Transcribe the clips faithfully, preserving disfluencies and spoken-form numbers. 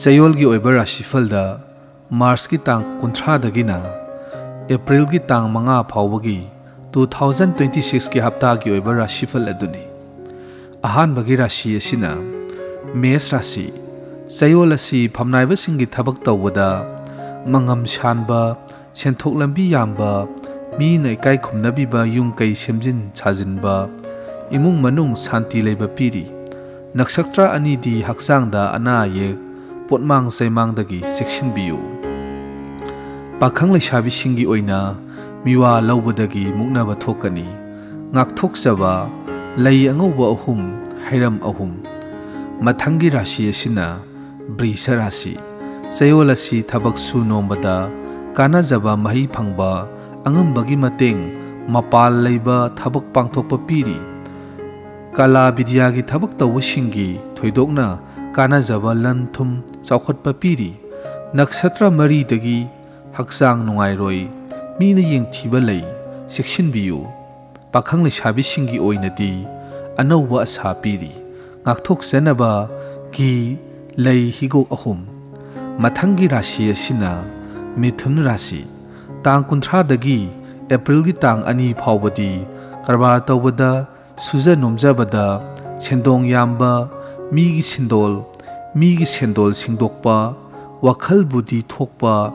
ꯆꯌꯣꯜꯒꯤ ꯑꯣꯏꯕ ꯔꯥꯁꯤꯐꯜꯗ ꯃꯥꯔꯆꯀꯤ ꯇꯥꯡ ꯀꯨꯟꯊ꯭ꯔꯥꯗꯒꯤꯅ ꯑꯦꯄ꯭ꯔꯤꯜꯒꯤ ꯇꯥꯡ ꯃꯉꯥ ꯐꯥꯎꯕꯒꯤ ꯇꯨ ꯊꯥꯎꯖꯟ ꯇ꯭ꯋꯦꯟꯇꯤ ꯁꯤꯛꯁꯀꯤ ꯍꯞꯇꯥꯒꯤ ꯑꯣꯏꯕ ꯔꯥꯁꯤꯐꯜ ꯑꯗꯨꯅꯤ꯫ ꯑꯍꯥꯟꯕꯒꯤ ꯔꯥꯁꯤ ꯑꯁꯤꯅ ꯃꯦꯁ ꯔꯥꯁꯤ꯫ ꯆꯌꯣꯜ ꯑꯁꯤ ꯐꯝꯅꯥꯏꯕꯁꯤꯡꯒꯤ ꯊꯕꯛ ꯇꯧꯕꯗ ꯃꯉꯝ ꯁꯥꯟꯕ, ꯁꯦꯟꯊꯣꯛ ꯂꯝꯕꯤ ꯌꯥꯝꯕ, ꯃꯤꯅ ꯏꯀꯥꯏ ꯈꯨꯝꯅꯕꯤꯕ ꯌꯨꯝ ꯀꯩ ꯁꯦꯝꯖꯤꯟ ꯁꯥꯖꯤꯟꯕ, ꯏꯃꯨꯡ ꯃꯅꯨꯡ ꯁꯥꯟꯇꯤ ꯂꯩꯕ ꯄꯤꯔꯤ꯫ ꯅꯛꯁꯇ꯭ꯔ ꯑꯅꯤꯗꯤ ꯍꯛꯆꯥꯡꯗ ꯑꯅꯥ ꯑꯌꯦꯛ, ꯄꯣꯠꯃꯥꯡ ꯆꯩꯃꯥꯡꯗꯒꯤ ꯆꯦꯛꯁꯤꯟꯕꯤꯌꯨ꯫ ꯄꯥꯈꯪ ꯂꯩꯁꯥꯕꯤꯁꯤꯡꯒꯤ ꯑꯣꯏꯅ ꯃꯤꯋꯥ ꯂꯧꯕꯗꯒꯤ ꯃꯨꯛꯅꯕ ꯊꯣꯛꯀꯅꯤ꯫ ꯉꯥꯛꯊꯣꯛꯆꯕ ꯂꯩ ꯑꯉꯧꯕ ꯑꯍꯨꯝ, ꯍꯩꯔꯝ ꯑꯍꯨꯝ꯫ ꯃꯊꯪꯒꯤ ꯔꯥꯁꯤ ꯑꯁꯤꯅ ꯕ꯭ꯔꯤꯁ ꯔꯥꯁꯤ꯫ ꯆꯌꯣꯜ ꯑꯁꯤ ꯊꯕꯛ ꯁꯨ ꯅꯣꯝꯕꯗ ꯀꯥꯟꯅꯖꯕ ꯃꯍꯩ ꯐꯪꯕ, ꯑꯉꯝꯕꯒꯤ ꯃꯇꯦꯡ, ꯃꯄꯥꯜ ꯂꯩꯕ ꯊꯕꯛ ꯄꯥꯡꯊꯣꯛꯄ ꯄꯤꯔꯤ꯫ ꯀꯂꯥ ꯕꯤꯗ꯭ꯌꯥꯒꯤ ꯊꯕꯛ ꯇꯧꯕꯁꯤꯡꯒꯤ ꯊꯣꯏꯗꯣꯛꯅ ꯀꯥꯟꯅꯖꯕ ꯂꯟ ꯊꯨꯝ ꯆꯥꯎꯈꯠꯄ ꯄꯤꯔꯤ꯫ ꯅꯛꯁꯇ꯭ꯔ ꯃꯔꯤꯗꯒꯤ ꯍꯛꯆꯥꯡ ꯅꯨꯡꯉꯥꯏꯔꯣꯏ, ꯃꯤꯅ ꯌꯦꯡꯊꯤꯕ ꯂꯩ, ꯆꯦꯛꯁꯤꯟꯕꯤꯌꯨ꯫ ꯄꯥꯈꯪ ꯂꯩꯁꯥꯕꯤꯁꯤꯡꯒꯤ ꯑꯣꯏꯅꯗꯤ ꯑꯅꯧꯕ ꯑꯁꯥ ꯄꯤꯔꯤ꯫ ꯉꯥꯛꯊꯣꯛꯆꯅꯕ ꯘꯤ, ꯂꯩ, ꯍꯤꯒꯣꯛ ꯑꯍꯨꯝ꯫ ꯃꯊꯪꯒꯤ ꯔꯥꯁꯤ ꯑꯁꯤꯅ ꯃꯤꯊꯨꯟ ꯔꯥꯁꯤ꯫ ꯇꯥꯡ ꯀꯨꯟꯊ꯭ꯔꯥꯗꯒꯤ ꯑꯦꯄ꯭ꯔꯤꯜꯒꯤ ꯇꯥꯡ ꯑꯅꯤ ꯐꯥꯎꯕꯗꯤ ꯀꯔꯕꯥꯔ ꯇꯧꯕꯗ, ꯁꯨꯖ ꯅꯣꯝꯖꯕꯗ ꯁꯦꯟꯗꯣꯡ ꯌꯥꯝꯕ, ꯃꯤꯒꯤ ꯁꯦꯟꯗꯣꯜ, ꯃꯤꯒꯤ ꯁꯦꯟꯗꯣꯜ ꯁꯤꯡꯗꯣꯛꯄ, ꯋꯥꯈꯜ ꯕꯨꯙꯤ ꯊꯣꯛꯄ,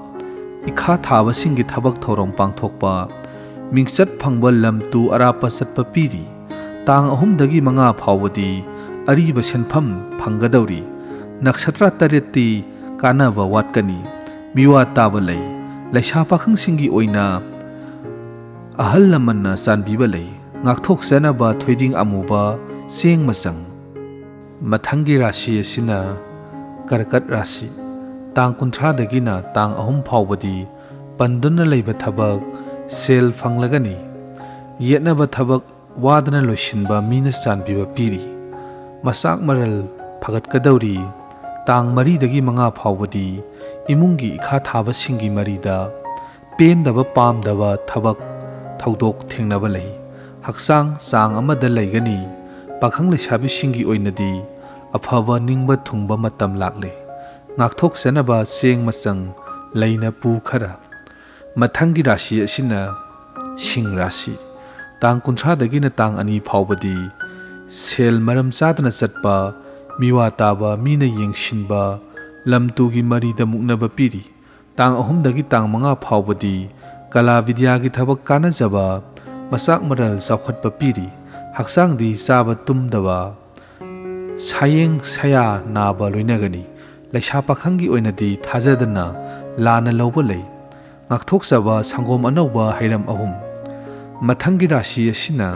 ꯏꯈꯥ ꯊꯥꯕꯁꯤꯡꯒꯤ ꯊꯕꯛ ꯊꯧꯔꯝ ꯄꯥꯡꯊꯣꯛꯄ, ꯃꯤꯡꯆꯠ ꯐꯪꯕ ꯂꯝ ꯇꯨ ꯑꯔꯥꯞꯄ ꯆꯠꯄ ꯄꯤꯔꯤ꯫ ꯇꯥꯡ ꯑꯍꯨꯝꯗꯒꯤ ꯃꯉꯥ ꯐꯥꯎꯕꯗꯤ ꯑꯔꯤꯕ ꯁꯦꯟꯐꯝ ꯐꯪꯒꯗꯧꯔꯤ꯫ ꯅꯛꯁꯇ꯭ꯔ ꯇꯔꯦꯠꯇꯤ ꯀꯥꯟꯅꯕ ꯋꯥꯠꯀꯅꯤ꯫ ꯃꯤꯋꯥ ꯇꯥꯕ ꯂꯩ꯫ ꯂꯩꯁꯥ ꯄꯥꯈꯪꯁꯤꯡꯒꯤ ꯑꯣꯏꯅ ꯑꯍꯜ ꯂꯃꯟꯅ ꯆꯥꯟꯕꯤꯕ ꯂꯩ꯫ ꯉꯥꯛꯊꯣꯛꯆꯅꯕ ꯊꯣꯏꯗꯤꯡ ꯑꯃꯨꯕ, ꯆꯦꯡ ꯃꯆꯪ꯫ ꯃꯊꯪꯒꯤ ꯔꯥꯁꯤ ꯑꯁꯤꯅ ꯀꯔꯀꯠ ꯔꯥꯁꯤ꯫ ꯇꯥꯡ ꯀꯨꯟꯊ꯭ꯔꯥꯗꯒꯤꯅ ꯇꯥꯡ ꯑꯍꯨꯝ ꯐꯥꯎꯕꯗꯤ ꯄꯟꯗꯨꯅ ꯂꯩꯕ ꯊꯕꯛ ꯁꯦꯜ ꯐꯪꯂꯒꯅꯤ꯫ ꯌꯦꯠꯅꯕ ꯊꯕꯛ ꯋꯥꯗꯅ ꯂꯣꯏꯁꯤꯟꯕ ꯃꯤꯅ ꯆꯥꯟꯕꯤꯕ ꯄꯤꯔꯤ꯫ ꯃꯆꯥꯛ ꯃꯔꯜ ꯐꯒꯠꯀꯗꯧꯔꯤ꯫ ꯇꯥꯡ ꯃꯔꯤꯗꯒꯤ ꯃꯉꯥ ꯐꯥꯎꯕꯗꯤ ꯏꯃꯨꯡꯒꯤ ꯏꯈꯥ ꯊꯥꯕꯁꯤꯡꯒꯤ ꯃꯔꯤꯗ ꯄꯦꯟꯗꯕ ꯄꯥꯝꯗꯕ ꯊꯕꯛ ꯊꯧꯗꯣꯛ ꯊꯦꯡꯅꯕ ꯂꯩ꯫ ꯍꯛꯆꯥꯡ ꯆꯥꯡ ꯑꯃꯗ ꯂꯩꯒꯅꯤ꯫ ꯄꯥꯈꯪ ꯂꯩꯁꯥꯕꯤꯁꯤꯡꯒꯤ ꯑꯣꯏꯅꯗꯤ ꯑꯐꯕ ꯅꯤꯡꯕ ꯊꯨꯡꯕ ꯃꯇꯝ ꯂꯥꯛꯂꯦ꯫ ꯉꯥꯛꯊꯣꯛꯆꯅꯕ ꯆꯦꯡ ꯃꯆꯪ ꯂꯩꯅ ꯄꯨ ꯈꯔ꯫ ꯃꯊꯪꯒꯤ ꯔꯥꯁꯤ ꯑꯁꯤꯅ ꯁꯤꯡ ꯔꯥꯁꯤ꯫ ꯇꯥꯡ ꯀꯨꯟꯊ꯭ꯔꯥꯗꯒꯤꯅ ꯇꯥꯡ ꯑꯅꯤ ꯐꯥꯎꯕꯗꯤ ꯁꯦꯜ ꯃꯔꯝ ꯆꯥꯗꯅ ꯆꯠꯄ, ꯃꯤꯋꯥ ꯇꯥꯕ, ꯃꯤꯅ ꯌꯦꯡꯁꯤꯟꯕ, ꯂꯝ ꯇꯨꯒꯤ ꯃꯔꯤꯗ ꯃꯨꯛꯅꯕ ꯄꯤꯔꯤ꯫ ꯇꯥꯡ ꯑꯍꯨꯝꯗꯒꯤ ꯇꯥꯡ ꯃꯉꯥ ꯐꯥꯎꯕꯗꯤ ꯀꯂꯥ ꯕꯤꯗ꯭ꯌꯥꯒꯤ ꯊꯕꯛ ꯀꯥꯟꯅꯖꯕ, ꯃꯆꯥꯛ ꯃꯔꯜ ꯆꯥꯎꯈꯠꯄ ꯄꯤꯔꯤ꯫ ꯍꯛꯆꯥꯡꯗꯤ ꯆꯥꯕ ꯇꯨꯝꯗꯕ, ꯁꯥꯌꯦꯡ ꯁꯌꯥ ꯅꯥꯕ ꯂꯣꯏꯅꯒꯅꯤ꯫ ꯂꯩꯁꯥ ꯄꯥꯈꯪꯒꯤ ꯑꯣꯏꯅꯗꯤ ꯊꯥꯖꯗꯅ ꯂꯥꯟꯅ ꯂꯧꯕ ꯂꯩ꯫ ꯉꯥꯛꯊꯣꯛꯆꯕ ꯁꯪꯒꯣꯝ ꯑꯅꯧꯕ ꯍꯩꯔꯝ ꯑꯍꯨꯝ꯫ ꯃꯊꯪꯒꯤ ꯔꯥꯁꯤ ꯑꯁꯤꯅ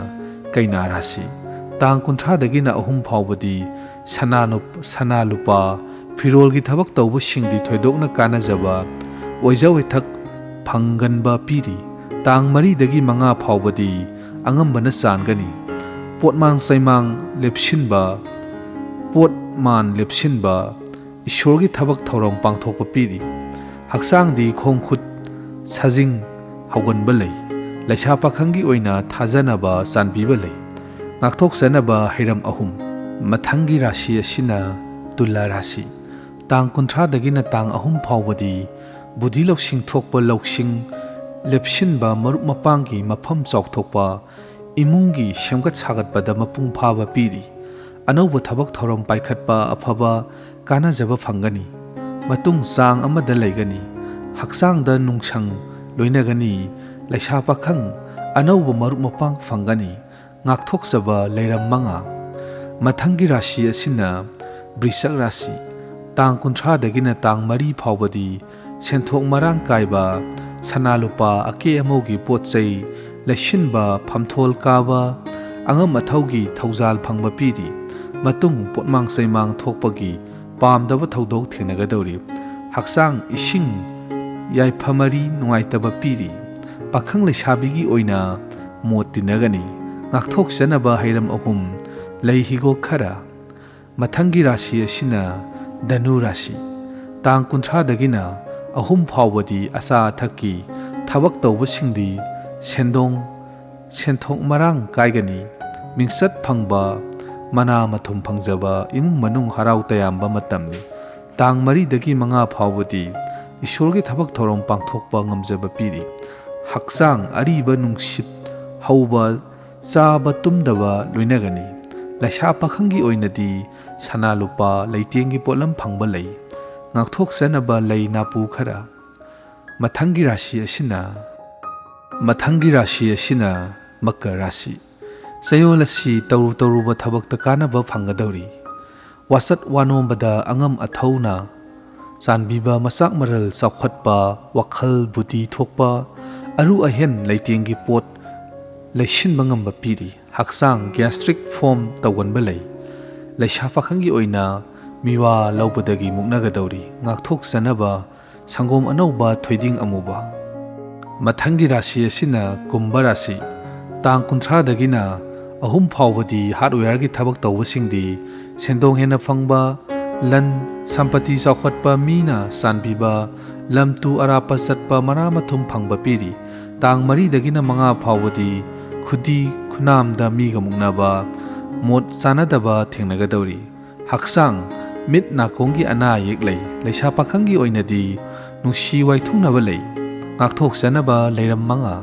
ꯀꯩꯅꯥ ꯔꯥꯁꯤ꯫ ꯇꯥꯡ ꯀꯨꯟꯊ꯭ꯔꯥꯗꯒꯤꯅ ꯑꯍꯨꯝ ꯐꯥꯎꯕꯗꯤ ꯁꯅꯥ ꯅꯨꯞ-, ꯁꯅꯥ ꯂꯨꯄꯥ, ꯐꯤꯔꯣꯜꯒꯤ ꯊꯕꯛ ꯇꯧꯕꯁꯤꯡꯗꯤ ꯊꯣꯏꯗꯣꯛꯅ ꯀꯥꯟꯅꯖꯕ, ꯑꯣꯏꯖ ꯑꯣꯏꯊꯛ ꯐꯪꯒꯟꯕ ꯄꯤꯔꯤ꯫ ꯇꯥꯡ ꯃꯔꯤꯗꯒꯤ ꯃꯉꯥ ꯐꯥꯎꯕꯗꯤ ꯑꯉꯝꯕꯅ ꯆꯥꯟꯒꯅꯤ꯫ ꯄꯣꯠꯃꯥꯡ ꯆꯩꯃꯥꯡ ꯂꯦꯞꯁꯤꯟꯕ, ꯄꯣꯠ ꯃꯥꯟ ꯂꯦꯞꯁꯤꯟꯕ, ꯏꯁꯣꯔꯒꯤ ꯊꯕꯛ ꯊꯧꯔꯝ ꯄꯥꯡꯊꯣꯛꯄ ꯄꯤꯔꯤ꯫ ꯍꯛꯆꯥꯡꯗꯤ ꯈꯣꯡ ꯈꯨꯠ ꯁꯥꯖꯤꯡ ꯍꯧꯒꯟꯕ ꯂꯩ꯫ ꯂꯩꯁꯥ ꯄꯥꯈꯪꯒꯤ ꯑꯣꯏꯅ ꯊꯥꯖꯅꯕ ꯆꯥꯟꯕꯤꯕ ꯂꯩ꯫ ꯉꯥꯛꯊꯣꯛꯆꯅꯕ ꯍꯩꯔꯝ ꯑꯍꯨꯝ꯫ ꯃꯊꯪꯒꯤ ꯔꯥꯁꯤ ꯑꯁꯤꯅ ꯇꯨꯂꯥ ꯔꯥꯁꯤ꯫ ꯇꯥꯡ ꯀꯨꯟꯊ꯭ꯔꯥꯗꯒꯤꯅ ꯇꯥꯡ ꯑꯍꯨꯝ ꯐꯥꯎꯕꯗꯤ ꯕꯨꯙꯤ ꯂꯧꯁꯤꯡ ꯊꯣꯛꯄ ꯂꯧꯁꯤꯡ ꯂꯦꯞꯁꯤꯟꯕ, ꯃꯔꯨꯞ ꯃꯄꯥꯡꯒꯤ ꯃꯐꯝ ꯆꯥꯎꯊꯣꯛꯄ, ꯏꯃꯨꯡꯒꯤ ꯁꯦꯝꯒꯠ ꯁꯥꯒꯠꯄꯗ ꯃꯄꯨꯡ ꯐꯥꯕ ꯄꯤꯔꯤ꯫ ꯑꯅꯧꯕ ꯊꯕꯛ ꯊꯧꯔꯝ ꯄꯥꯏꯈꯠꯄ, ꯑꯐꯕ ꯀꯥꯟꯅꯖꯕ ꯐꯪꯒꯅꯤ꯫ ꯃꯇꯨꯡ ꯆꯥꯡ ꯑꯃꯗ ꯂꯩꯒꯅꯤ꯫ ꯍꯛꯆꯥꯡꯗ ꯅꯨꯡꯁꯪ ꯂꯣꯏꯅꯒꯅꯤ꯫ ꯂꯩꯁꯥ ꯄꯥꯈꯪ ꯑꯅꯧꯕ ꯃꯔꯨꯞ ꯃꯄꯥꯡ ꯐꯪꯒꯅꯤ꯫ ꯉꯥꯛꯊꯣꯛꯆꯕ ꯂꯩꯔꯝ ꯃꯉꯥ꯫ ꯃꯊꯪꯒꯤ ꯔꯥꯁꯤ ꯑꯁꯤꯅ ꯕ꯭ꯔꯤꯁꯛ ꯔꯥꯁꯤ꯫ ꯇꯥꯡ ꯀꯨꯟꯊ꯭ꯔꯥꯗꯒꯤꯅ ꯇꯥꯡ ꯃꯔꯤ ꯐꯥꯎꯕꯗꯤ ꯁꯦꯟꯊꯣꯛ ꯃꯔꯥꯡ ꯀꯥꯏꯕ, ꯁꯅꯥ ꯂꯨꯄꯥ ꯑꯀꯦ ꯑꯃꯧꯒꯤ ꯄꯣꯠ ꯆꯩ ꯂꯩꯁꯤꯟꯕ, ꯐꯝꯊꯣꯜ ꯀꯥꯕ, ꯑꯉꯝ ꯑꯊꯧꯒꯤ ꯊꯧꯖꯥꯜ ꯐꯪꯕ ꯄꯤꯔꯤ꯫ ꯃꯇꯨꯡ ꯄꯣꯠꯃꯥꯡ ꯆꯩꯃꯥꯡ ꯊꯣꯛꯄꯒꯤ ꯄꯥꯝꯗꯕ ꯊꯧꯗꯣꯛ ꯊꯦꯡꯅꯒꯗꯧꯔꯤ꯫ ꯍꯛꯆꯥꯡ ꯏꯁꯤꯡ ꯌꯥꯏꯐꯃꯔꯤ ꯅꯨꯡꯉꯥꯏꯇꯕ ꯄꯤꯔꯤ꯫ ꯄꯥꯈꯪ ꯂꯩꯁꯥꯕꯤꯒꯤ ꯑꯣꯏꯅ ꯃꯣꯠ ꯇꯤꯟꯅꯒꯅꯤ꯫ ꯉꯥꯛꯊꯣꯛꯆꯅꯕ ꯍꯩꯔꯝ ꯑꯍꯨꯝ ꯂꯩ ꯍꯤꯒꯣꯛ ꯈꯔ꯫ ꯃꯊꯪꯒꯤ ꯔꯥꯁꯤ ꯑꯁꯤꯅ ꯙꯅꯨ ꯔꯥꯁꯤ꯫ ꯇꯥꯡ ꯀꯨꯟꯊ꯭ꯔꯥꯗꯒꯤꯅ ꯑꯍꯨꯝ ꯐꯥꯎꯕꯗꯤ ꯑꯆꯥ ꯑꯊꯛꯀꯤ ꯊꯕꯛ ꯇꯧꯕꯁꯤꯡꯗꯤ ꯁꯦꯟꯗꯣꯡ, ꯁꯦꯟꯊꯣꯛ ꯃꯔꯥꯡ ꯀꯥꯏꯒꯅꯤ꯫ ꯃꯤꯡꯆꯠ ꯐꯪꯕ, ꯃꯅꯥ ꯃꯊꯨꯝ ꯐꯪꯖꯕ, ꯏꯃꯨꯡ ꯃꯅꯨꯡ ꯍꯔꯥꯎ ꯇꯌꯥꯝꯕ ꯃꯇꯝꯅꯤ꯫ ꯇꯥꯡ ꯃꯔꯤꯗꯒꯤ ꯃꯉꯥ ꯐꯥꯎꯕꯗꯤ ꯏꯁꯣꯔꯒꯤ ꯊꯕꯛ ꯊꯧꯔꯝ ꯄꯥꯡꯊꯣꯛꯄ ꯉꯝꯖꯕ ꯄꯤꯔꯤ꯫ ꯍꯛꯆꯥꯡ ꯑꯔꯤꯕ ꯅꯨꯡꯁꯤꯠ ꯍꯧꯕ, ꯆꯥꯕ ꯇꯨꯝꯗꯕ ꯂꯣꯏꯅꯒꯅꯤ꯫ ꯂꯩꯁꯥ ꯄꯥꯈꯪꯒꯤ ꯑꯣꯏꯅꯗꯤ ꯁꯅꯥ ꯂꯨꯄꯥ ꯂꯩꯇꯦꯡꯒꯤ ꯄꯣꯠꯂꯝ ꯐꯪꯕ ꯂꯩ꯫ ꯉꯥꯛꯊꯣꯛꯆꯅꯕ ꯂꯩ ꯅꯥꯄꯨ ꯈꯔ꯫ ꯃꯊꯪꯒꯤ ꯔꯥꯁꯤ ꯑꯁꯤꯅ, ꯃꯊꯪꯒꯤ ꯔꯥꯁꯤ ꯑꯁꯤꯅ ꯃꯀꯔ ꯔꯥꯁꯤ꯫ ꯆꯌꯣꯜ ꯑꯁꯤ ꯇꯧꯔꯨ ꯇꯧꯔꯨꯕ ꯊꯕꯛꯇ ꯀꯥꯟꯅꯕ ꯐꯪꯒꯗꯧꯔꯤ꯫ ꯋꯥꯆꯠ ꯋꯥꯅꯣꯝꯕꯗ ꯑꯉꯝ ꯑꯊꯧꯅ ꯆꯥꯟꯕꯤꯕ, ꯃꯆꯥꯛ ꯃꯔꯜ ꯆꯥꯎꯈꯠꯄ, ꯋꯥꯈꯜ ꯕꯨꯙꯤ ꯊꯣꯛꯄ, ꯑꯔꯨ ꯑꯍꯦꯟ ꯂꯩꯇꯦꯡꯒꯤ ꯄꯣꯠ ꯂꯩꯁꯤꯟꯕ ꯉꯝꯕ ꯄꯤꯔꯤ꯫ ꯍꯛꯆꯥꯡ ꯒ꯭ꯌꯥꯁꯇ꯭ꯔꯤꯛ ꯐꯣꯝ ꯇꯧꯒꯟꯕ ꯂꯩ꯫ ꯂꯩꯁꯥ ꯄꯥꯈꯪꯒꯤ ꯑꯣꯏꯅ ꯃꯤꯋꯥ ꯂꯧꯕꯗꯒꯤ ꯃꯨꯛꯅꯒꯗꯧꯔꯤ꯫ ꯉꯥꯛꯊꯣꯛꯆꯅꯕ ꯁꯪꯒꯣꯝ ꯑꯅꯧꯕ, ꯊꯣꯏꯗꯤꯡ ꯑꯃꯨꯕ꯫ ꯃꯊꯪꯒꯤ ꯔꯥꯁꯤ ꯑꯁꯤꯅ ꯀꯨꯝꯚ ꯔꯥꯁꯤ꯫ ꯇꯥꯡ ꯀꯨꯟꯊ꯭ꯔꯥꯗꯒꯤꯅ ꯑꯍꯨꯝ ꯐꯥꯎꯕꯗꯤ ꯍꯥꯔꯗꯋꯦꯌꯔꯒꯤ ꯊꯕꯛ ꯇꯧꯕꯁꯤꯡꯗꯤ ꯁꯦꯟꯗꯣꯡ ꯍꯦꯟꯅ ꯐꯪꯕ, ꯂꯟ ꯁꯝꯄꯇꯤ ꯆꯥꯎꯈꯠꯄ, ꯃꯤꯅ ꯆꯥꯟꯕꯤꯕ, ꯂꯝ ꯇꯨ ꯑꯔꯥꯞꯄ ꯆꯠꯄ, ꯃꯅꯥ ꯃꯊꯨꯝ ꯐꯪꯕ ꯄꯤꯔꯤ꯫ ꯇꯥꯡ ꯃꯔꯤꯗꯒꯤꯅ ꯃꯉꯥ ꯐꯥꯎꯕꯗꯤ ꯈꯨꯗꯤ ꯈꯨꯅꯥꯝꯗ ꯃꯤꯒ ꯃꯨꯛꯅꯕ, ꯃꯣꯠ ꯆꯥꯅꯗꯕ ꯊꯦꯡꯅꯒꯗꯧꯔꯤ꯫ ꯍꯛꯆꯥꯡ, ꯃꯤꯠ ꯅꯥꯀꯣꯡꯒꯤ ꯑꯅꯥ ꯑꯌꯦꯛ ꯂꯩ꯫ ꯂꯩꯁꯥ ꯄꯥꯈꯪꯒꯤ ꯑꯣꯏꯅꯗꯤ ꯅꯨꯡꯁꯤ ꯋꯥꯏꯊꯨꯡꯅꯕ ꯂꯩ꯫ ꯉꯥꯛꯊꯣꯛꯆꯅꯕ ꯂꯩꯔꯝ ꯃꯉꯥ꯫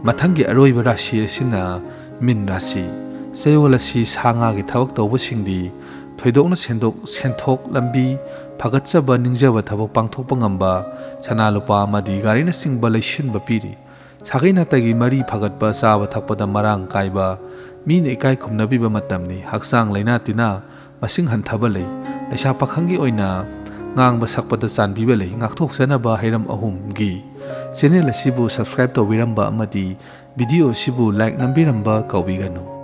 ꯃꯊꯪꯒꯤ ꯑꯔꯣꯏꯕ ꯔꯥꯁꯤ ꯑꯁꯤꯅ ꯃꯤꯟ ꯔꯥꯁꯤ꯫ ꯆꯌꯣꯜ ꯑꯁꯤ ꯁꯥ ꯉꯥꯒꯤ ꯊꯕꯛ ꯇꯧꯕꯁꯤꯡꯗꯤ ꯊꯣꯏꯗꯣꯛꯅ ꯁꯦꯟꯗꯣꯛ, ꯁꯦꯟꯊꯣꯛ ꯂꯝꯕꯤ ꯐꯒꯠꯆꯕ, ꯅꯤꯡꯖꯕ ꯊꯕꯛ ꯄꯥꯡꯊꯣꯛꯄ ꯉꯝꯕ, ꯁꯅꯥ ꯂꯨꯄꯥ ꯑꯃꯗꯤ ꯒꯥꯔꯤꯅꯆꯤꯡꯕ ꯂꯩꯁꯤꯟꯕ ꯄꯤꯔꯤ꯫ ꯁꯥꯒꯩ ꯅꯥꯇꯩꯒꯤ ꯃꯔꯤ ꯐꯒꯠꯄ, ꯆꯥꯕ ꯊꯛꯄꯗ ꯃꯔꯥꯡ ꯀꯥꯏꯕ, ꯃꯤꯅ ꯏꯀꯥꯏ ꯈꯨꯝꯅꯕꯤꯕ ꯃꯇꯝꯅꯤ꯫ ꯍꯛꯆꯥꯡ ꯂꯩꯅꯥ ꯇꯤꯟꯅꯥ ꯃꯁꯤꯡ ꯍꯟꯊꯕ ꯂꯩ꯫ ꯂꯩꯁꯥ ꯄꯥꯈꯪꯒꯤ ꯑꯣꯏꯅ ꯉꯥꯡꯕ ꯁꯛꯄꯗ ꯆꯥꯟꯕꯤꯕ ꯂꯩ꯫ ꯉꯥꯛꯊꯣꯛꯆꯅꯕ ꯍꯩꯔꯝ ꯑꯍꯨꯝꯒꯤ꯫ ꯆꯦꯅꯦꯜ ꯑꯁꯤꯕꯨ ꯁꯕꯁꯀ꯭ꯔꯥꯏꯕ ꯇꯧꯕꯤꯔꯝꯕ ꯑꯃꯗꯤ ꯚꯤꯗꯤꯑꯣ ꯑꯁꯤꯕꯨ ꯂꯥꯏꯛ ꯅꯝꯕꯤꯔꯝꯕ ꯀꯥꯎꯕꯤꯒꯅꯨ꯫